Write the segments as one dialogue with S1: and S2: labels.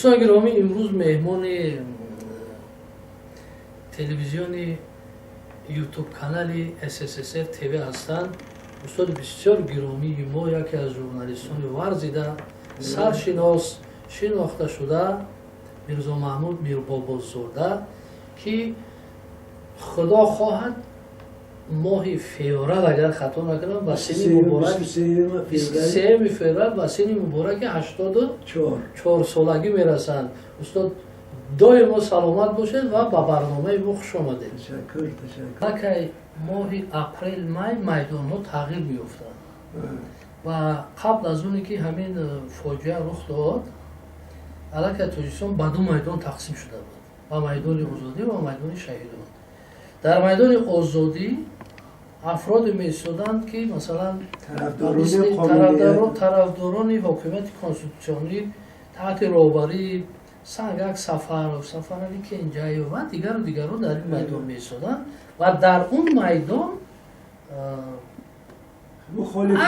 S1: Дӯстони гиромӣ, имрӯз меҳмони телевизиони Ютуб канали СССР ТВ ҳастанд устоди бисёр гиромии мо, яке аз журналистони варзида, саршинос, шинохташуда Мирзо Маҳмуд Мирбобозода, ки худо хоҳад, моҳи феврал, агар хато накунам, ба синни муборак, 3 феврал, ба синни мубораки 84 солагӣ мерасанд. Устод, доимо саломат бошед ва ба барномаи мо хуш омадед. Аллакай моҳи апрел, май майдонҳо тағйир меёфтанд ва қабл аз оне ки ҳамин фоҷиа рух дод, аллакай Тоҷикистон ба ду майдон тақсим шуда буд: ба майдони озодӣ ва майдони шаҳидон. Дар майдони озодӣ афроде меистоданд, ки масалан тарафдорони ҳокимияти конститутсионӣ таҳти роҳбарии Сангак Сафаров, Сафарали Кенҷаев ва дигару дигарро дар ин майдон меистоданд ва дар он майдон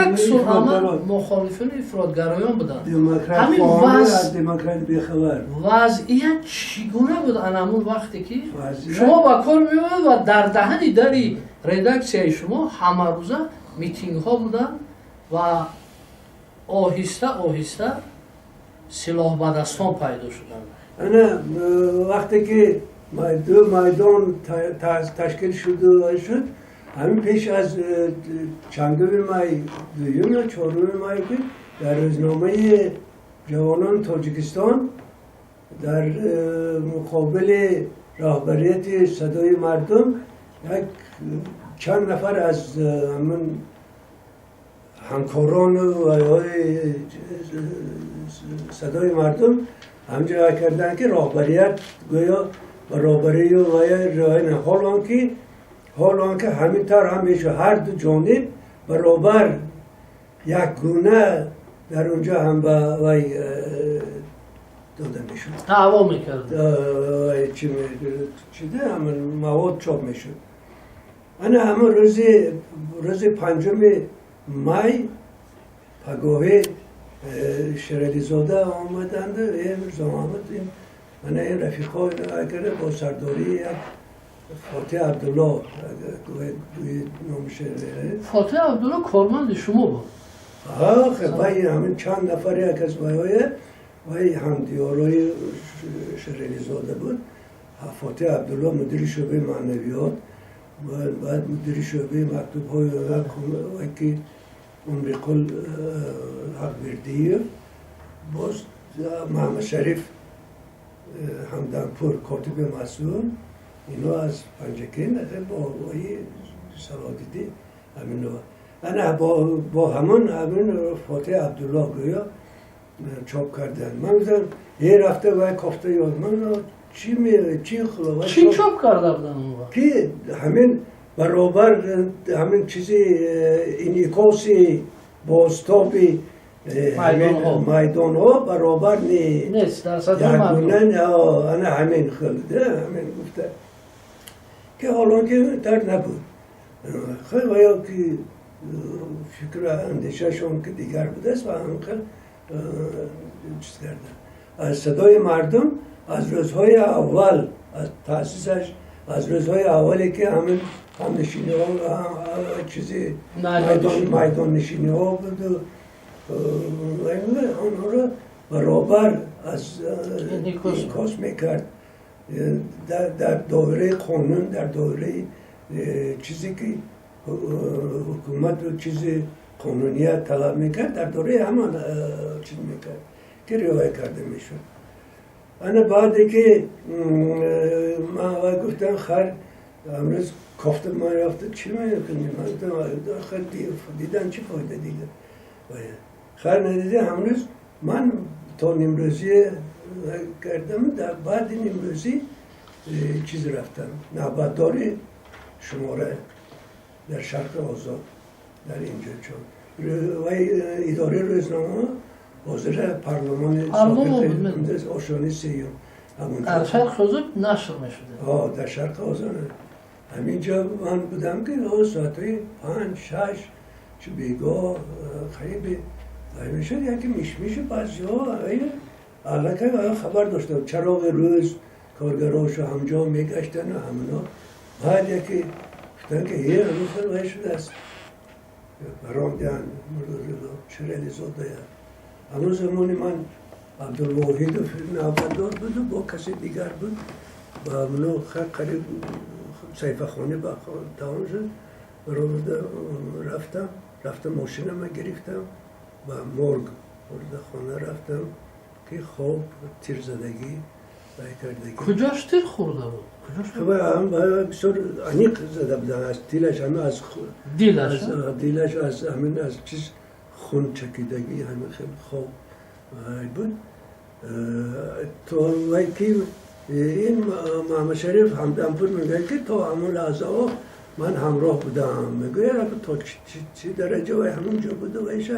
S1: аксуламал мухолифини ифротгароён буданд. Ҳамин вазъият чӣ гуна буд анамун вақте ки шумо ба кор меояд ва дар даҳани дари редаксияи шумо ҳамарӯза митингҳо буданд ва оҳиста оҳиста силоҳбадастон пайдо шуданд?
S2: Ана вақте ки ду майдон ташкил шуду шуд, ҳамин пеш аз чандуми май, дуюм ё чоруми май ки дар рӯзномаи «Ҷавонони Тоҷикистон» дар муқобили роҳбарияти «Садои мардум» як чанд нафар аз ҳамин ҳамкорону вайҳои «Садои мардум» ҳамҷо карданд, ки роҳбарият гӯё ба роҳбарию вай риоя, ҳол он ки ҳамин тавр ҳам мешуд, ҳар ду ҷониб баробар як гуна дар онҷо ҳам ба вай дода мешуд.
S1: Даъво мекард.
S2: Чида ҳамин мавод чоп мешуд. Ана ҳамон рӯзи 5 май пагоҳӣ Шерализода омаданд: «Мирзо Маҳмуд, мана ин рафиқҳо карда бо сардории як Фотиҳ Абдулло», номи.
S1: Фотиҳ Абдулло корманди шумо буд?
S2: Вай ҳамин чанд нафар як аз вайҳое, вай ҳамдиёрои Шерализода буд. Фотиҳ Абдулло мудири шӯъбаи маънавиёт, баъд мудири шӯъбаи мактубҳои ки Умриқул Ҳақбердиев, боз Маҳамадшариф Ҳамдампур, котиби масъул, ино аз Панҷакент бо Салодидӣ ҳамино. Ана бо ҳамин Фотиҳ Абдулло гӯё чоп карданд. Ман гуфтам, е рафта вай кофта ёд ман чи чи.
S1: Чӣ чоп карда буданд?
S2: Ки ҳамин баробар ҳамин чизи инъикоси бозтоби майдонҳо баробар
S1: нест.
S2: Ана ҳамин хел ҳамин гуфта, ки ҳолон ки тар набуд хел ва ё ки фикру андешашон ки дигар будааст ва ҳамин хел чиз карда. Аз «Садои мардум» аз рӯзҳои аввал, аз таъсисаш, аз рӯзҳои аввале ки ҳамин ҳамнишиниҳо, чизи майдоннишиниҳо буду, онҳоро баробар аз инъикос мекард дар доираи қонун, дар доираи чизе ки ҳукумату чизи қонуният талаб мекард, дар доираи ҳамон чиз мекард, ки риоя карда мешуд. Ана баъде ки ман вай гуфтам, хар амрӯз кофта ман рафта чӣ мекунӣ? Ман гуфтам, дидан чӣ фоида дига, хар надида. Ҳамрӯз ман то нимрӯзӣ кардам, дар баъди нимрӯзӣ чиз рафтам, навбатдори шумора дар «Шарқи озод» дар инҷо, чун вай идораи рӯзнома ҳозира парлумони ошони сеюм.
S1: Дар «Шарқи озод» нашр мешуд.
S2: Дар «Шарқи озод» ҳаминҷо ман будам, ки соатҳои 5, 6 чу бегоҳ қариби мешуд, яке мишмишу баъзиҳо. аллакай хабар доштам, чароғи рӯз коргарошо ҳамҷо мегаштану ҳамино. Баъд яке гуфтан, ки е ҳамин хел вай шудааст, парондиан Муродулло Шерализодая. Ҳамон замони ман Абдулвоҳидов навбатдор буду, бо каси дигар буд, ба ҳамино қариб саҳифахонӣ тамом шуд. Баромада рафтам, рафтам, мошинама гирифтам, ба морг мурдахона рафтам, ки хоб тирзадагӣ вай кардагӣ.
S1: Куҷош тир хӯрда буд?
S2: Бисёр аниқ зада буданд, аз дилаш, ҳама аз
S1: дилаш,
S2: дилаш, аз ҳамин, аз чиз хун чакидагӣ, ҳамин хел хоб буд. То вай ки ин Маҳамадшариф Ҳамдампур мегӯяд, ки то ҳамон лаҳзаҳо ман ҳамроҳ будам. Мегӯяд, то чӣ дараҷа вай ҳамон ҷо буда, вайша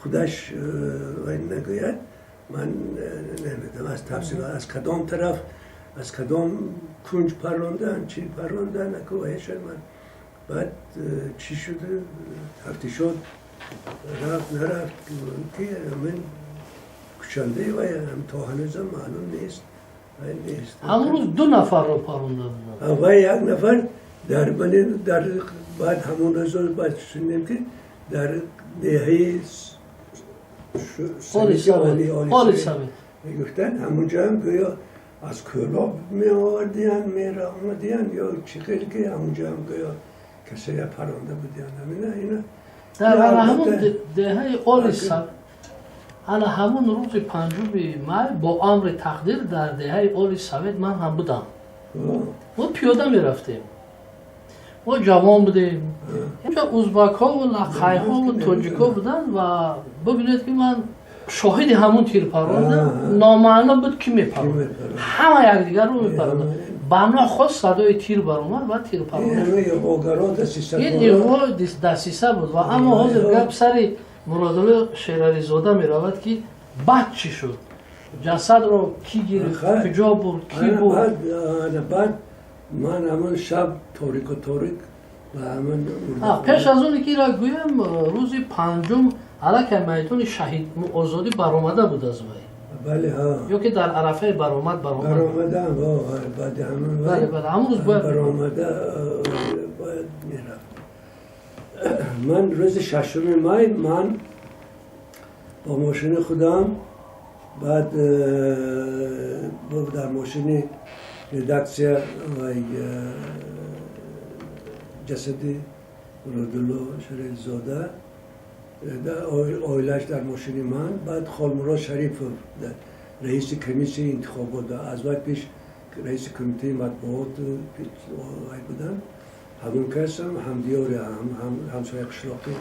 S2: худаш вай нагӯяд, ман намедонам аз тафсил, аз кадом тараф, аз кадом кунҷ паррондан, чӣ паррондан, аку вайша ман. Баъд чӣ шуд, тафтишот рафт, нарафт, ки ҳамин кушандаи вай то ҳанӯзам маълум нест.
S1: Ҳамон рӯз ду нафарро паронда буданд.
S2: Вай як нафар дар дар баъд ҳамон рӯзо баъд шунидем, ки дар деҳаи мегуфтанд, ҳамонҷоам гӯё аз Кӯлоб меовардиян, мераомадиян ё чӣ хел, ки ҳамонҷоам гӯё касея паронда будиян. Ҳамина ина.
S1: Дар ҳамон деҳаи Оли, ана ҳамон рӯзи 5 май бо амри тақдир дар деҳаи Оли Совет ман ҳам будам. Мо пиёда мерафтем, мо ҷавон будем. Инҷо узбакҳову лақайҳову тоҷикҳо буданд ва бибинед, ки ман шоҳиди ҳамон тирпарондам. Номаълум буд, ки мепаронд, ҳама якдигарро мепаронданд. Ба нохост садои тир баромад ва тирпарон ин иғво дасиса буд. Ва аммо ҳозир гап сари Муродулло Шерализода меравад, ки баъд чӣ шуд, ҷасадро кӣ гирифт, куҷо бурд, кӣ бурд?
S2: Баъд ман ҳамон шаб торику торик ба ҳамон
S1: Пеш аз оне ки ира гӯям, рӯзи панҷум аллакай майдони шаҳид Озодӣ баромада буд аз вай.
S2: Бале.
S1: Ё ки дар арафаи баромад баромад?
S2: Баромада, баъди ҳамон.
S1: Бале, бале, ҳамон рӯз бояд.
S2: Баромада бояд мерафт. Ман рӯзи 6 май ман бо мошини худам, баъд дар мошини редаксия вай ҷасади Муродулло Шарифзода, оилааш дар мошини ман, баъд Холмурод Шарипов, раиси комиссияи интихобот, аз вай пеш раиси кумитаи матбуот вай буданд, ҳамон касам ҳамдиёри, ҳамсоя қишлоқӣ,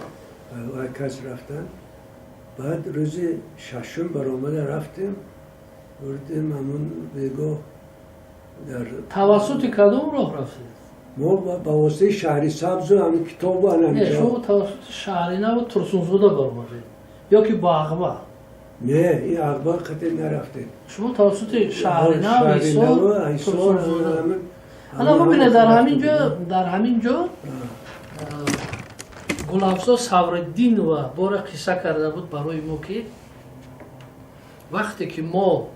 S2: вай кас рафтанд. Баъд рӯзи шашум баромада рафтем, бурдем ҳамон бегоҳ дар
S1: Тавассути кадом роҳ рафтед?
S2: Мо ба воситаи Шаҳри Сабзу ҳамин китобу.
S1: Шумо тавассути Шаҳри Наву Турсунзода баромадед ё ки бо Ағба?
S2: Не, ин Ағба қате нарафтем.
S1: Шумо тавассути Шаҳри Нав, Ҳисор, Турсунзода. Ана бубинед, дар ҳамин ҷо Гулафзо Савриддинова боре қисса карда буд барои мо, ки вақте ки мо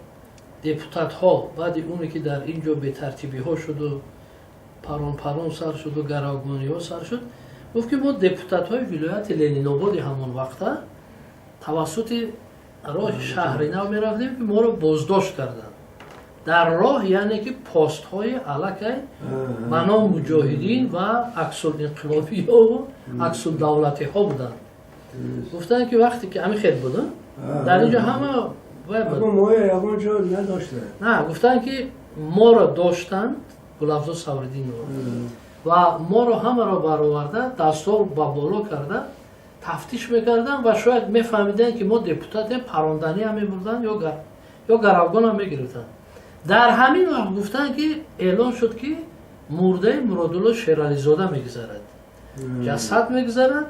S1: депутатҳо баъди оне ки дар ин ҷо бетартибиҳо шуду парон парон сар шуду гаравгониҳо сар шуд, гуфт, ки мо депутатҳои вилояти Ленинободи ҳамон вақта тавассути роҳи Шаҳри Нав мерафтем, ки моро боздошт карданд дар роҳ, яъне ки постҳои аллакай ба ном муҷоҳидин ва аксулинқилобиёву аксулдавлатиҳо буданд. Гуфтанд, ки вақте ки ҳамин хел буд дар инҷо ҳама на, гуфтанд, ки моро доштанд, Гулафзо Савриддинова ва моро ҳамаро бароварда, дастҳо ба боло карда тафтиш мекарданд ва шояд мефаҳмиданд, ки мо депутатем, паронданиам мебурданд ё гаравгонам мегирифтанд. Дар ҳамин вақт гуфтанд, ки эълон шуд, ки мурдаи Муродулло Шерализода мегузарад, ҷасад мегузарад.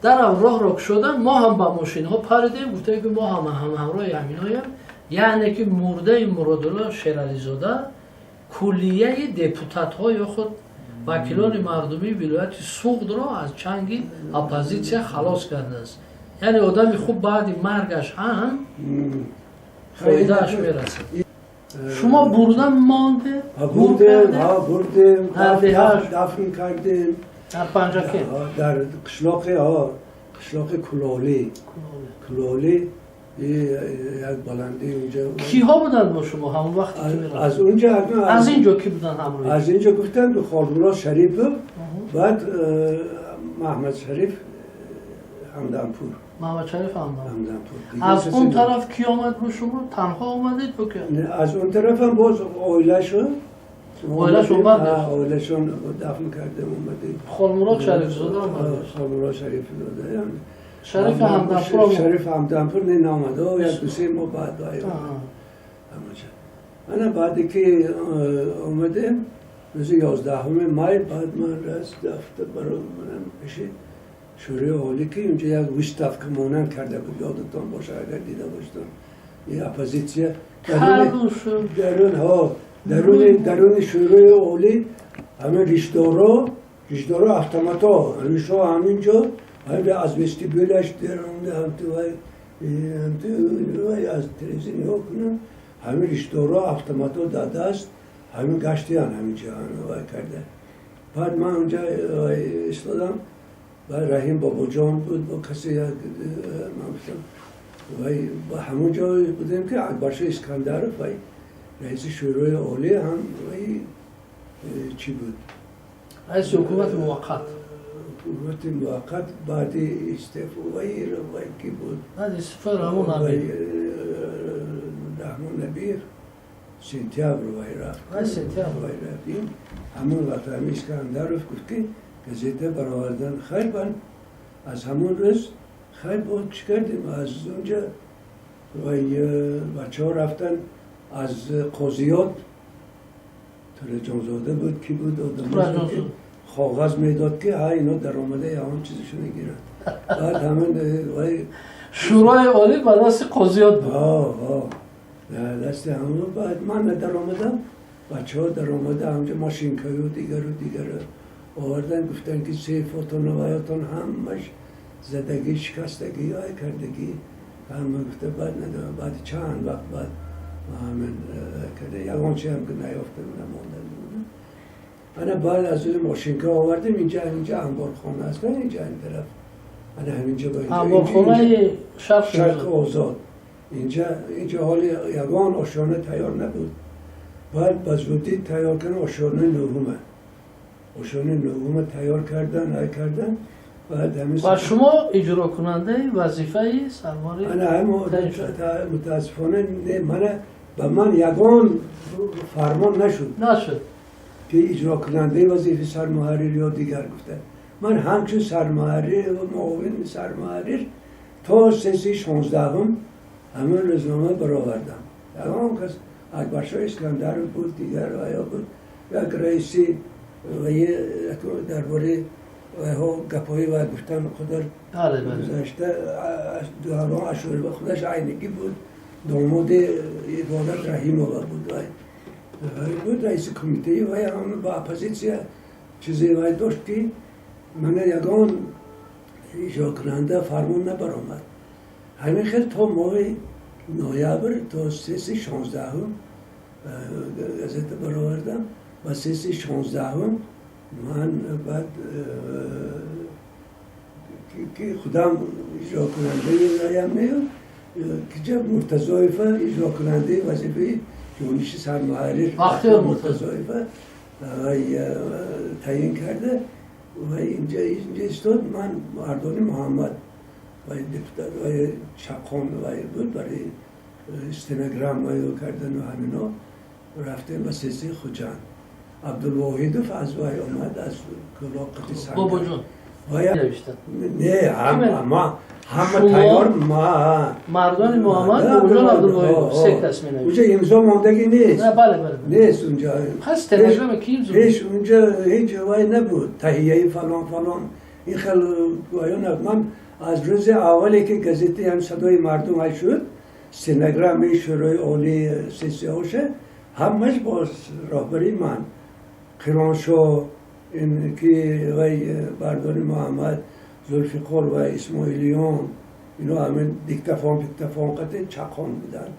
S1: Дарав роҳро кушоданд, мо ҳам ба мошинҳо паридем. Гуфтем, ки мо ҳам ҳамроҳи ҳаминоем, яъне ки мурдаи Муродулло Шерализода куллияи депутатҳо ё худ вакилони мардумии вилояти Суғдро аз чанги оппозитсия халос кардааст. Яъне одами хуб баъди маргаш ҳам Фоидааш мерасад. Шумо бурдан монде?
S2: Бурдем, бурдем, дафн кардем.
S1: Дар Панҷакент?
S2: Дар қишлоқи, қишлоқи Кулолӣ. Кулолӣ як баландӣ унҷа.
S1: Киҳо буданд бо шумо ҳамон вақте ки мерафтед?
S2: Аз унҷа
S1: аз инҷо ки буданд ҳамроҳ?
S2: Аз инҷо гуфтанд Холмурод Шарипов, баъд Маҳмад Шариф Ҳамдампур.
S1: Маҳмад Шариф Ҳамдампур. Аз он тараф ки омад бо шумо? Танҳо омадед бо ки?
S2: Аз он тарафам боз оилашон.
S1: Оилашон баъд?
S2: Оилашон дафн кардем, омадем.
S1: Холмурод Шарифзода омад?
S2: Холмурод Шарифзода.
S1: Шариф Ҳамдампур?
S2: Шариф Ҳамдампур не наомад, як ду се моҳ баъд омад. Ана баъде ки омадем, рӯзи 11 май баъд ман раст дафта баромадам пеши Шӯрои Олӣ, ки унҷа як выставка монанд карда буд, ёдатон боша агар дида бошед. Ин оппозитсия даруни Шӯрои Олӣ ҳамин ришдоро автоматҳо, ришҳо ҳаминҷо, ҳамин аз вестибюлаш даромада, ҳамту аз телевизор нигоҳ кунам, ҳамин ришдоро автоматҳо дадааст, ҳамин гаштиян ҳаминҷо вай карда. Баъд ман унҷа истодам, баъд Раҳим Бобоҷон буд бо касе, ман гуфтам вай ҳамон ҷо будем ки Акбаршоҳ Искандаров вай раиси Шӯрои Олӣ ҳам вай чӣ буд?
S1: Раиси ҳукумати муваққат.
S2: Ҳукумати муваққат баъди истеъфо вай ки буд?
S1: Баъди истеъфои Раҳмон Набиев.
S2: Раҳмон Набиев сентябр вай рафт.
S1: Сентябр.
S2: Вай рафт. Ҳамон вақт ҳамин Искандаров гуфт ки газета баровардан хайр, бан аз ҳамон рӯз хайр бо чӣ кардем? Аз онҷа вай бачаҳо рафтан аз Қозиёт, Тураҷонзода буд, ки буд одам ки коғаз медод ки ҳа ино даромада ягон чизашо мегиранд. Баъд ҳамин вай
S1: Шӯрои Олӣ ба дасти Қозиёт буд.
S2: Дасти ҳамон. Баъд ман надаромадам, бачаҳо даромада ҳамҷа машинкаю дигару дигару овардан, гуфтанд ки сейфотон ваётон ҳамаш задагӣ, шикастагӣ, ай кардагӣ. Ҳама гуфта баъд надорам. Баъд чанд вақт баъд ҳамин карда ягон чи ҳам ки наёфта намонда. Ана баъд аз ӯ мошинка овардем инҷа, инҷа анборхона аст, инҷа ин тараф. Ана ҳаминҷа ба
S1: анборхонаи
S2: Шарқи Озод. Инҷа инҷа ҳоли ягон ошёна тайёр набуд. Баъд ба зудӣ тайёр кардан ошёнаи нуҳума. Ошёнаи нуҳума тайёр кардан, ай кардан. Баъд ҳамин
S1: ва шумо иҷрокунандаи вазифаи сармори
S2: ана ҳам мутаассифона мана ба ман ягон фармон нашуд.
S1: Нашуд.
S2: Ки иҷрокунандаи вазифаи сармуҳаррир ё дигар гуфта. Ман ҳамчун сармуҳаррир ва муовини сармуҳаррир то сессияи 16-ум ҳамин рӯзнома баровардам. Ягон кас Акбаршоҳ Искандаров буд, дигар ваё буд, як раиси дар бораи вайҳо гапҳои вай гуфтан худар гузашта Дуҳарон Ашурова худаш айнигӣ буд, домоди Ибодат Раҳимова буд, вай буд раиси кумитаи вай, ҳам ба оппозитсия чизе вай дошт ки мана ягон иҷрокунанда фармон набаромад. Ҳамин хел то моҳи ноябр то сессияи 16-ум газета баровардам. Ба сессияи 16-ум ман баъд ки худам иҷрокунандаи ваям нею киҷа Муртазоева иҷрокунандаи вазифаи ҷониши сармуҳаррир
S1: Бахтиёр
S2: Муртазоева таъин карда ва инҷа истод. Ман Мардони Муҳаммад вай депутат вай чақон вай буд барои стенограммаю кардану ҳамино рафтем ба сессияи Хуҷанд. Абдулвоҳидов аз вай омад аз Кулоқати Санг.
S1: Бобоҷон.
S2: Не, ҳама тайёр ма.
S1: Мардони Муҳаммад, Бобоҷон, Абдулвоҳидов се кас менавишт.
S2: Унҷа имзо мондагӣ нест.
S1: Бале, бале.
S2: Нест унҷа.
S1: Пас стенограмма ки имзо?
S2: Ҳеҷ унҷа ҳеҷ вай набуд. Таҳияи фалон фалон. Ин хел ваё набуд. Ман аз рӯзи аввале ки газетаи ҳам Садои мардум ҳай шуд, стенограммаи Шӯрои Олии сессияҳоша ҳамаш бо роҳбарии ман. Қироншоҳ, ин ки вай Бардони Муҳаммад, Зулфиқор ва Исмоилиён, ино ҳамин диктафон пиктафон қати чақон буданд.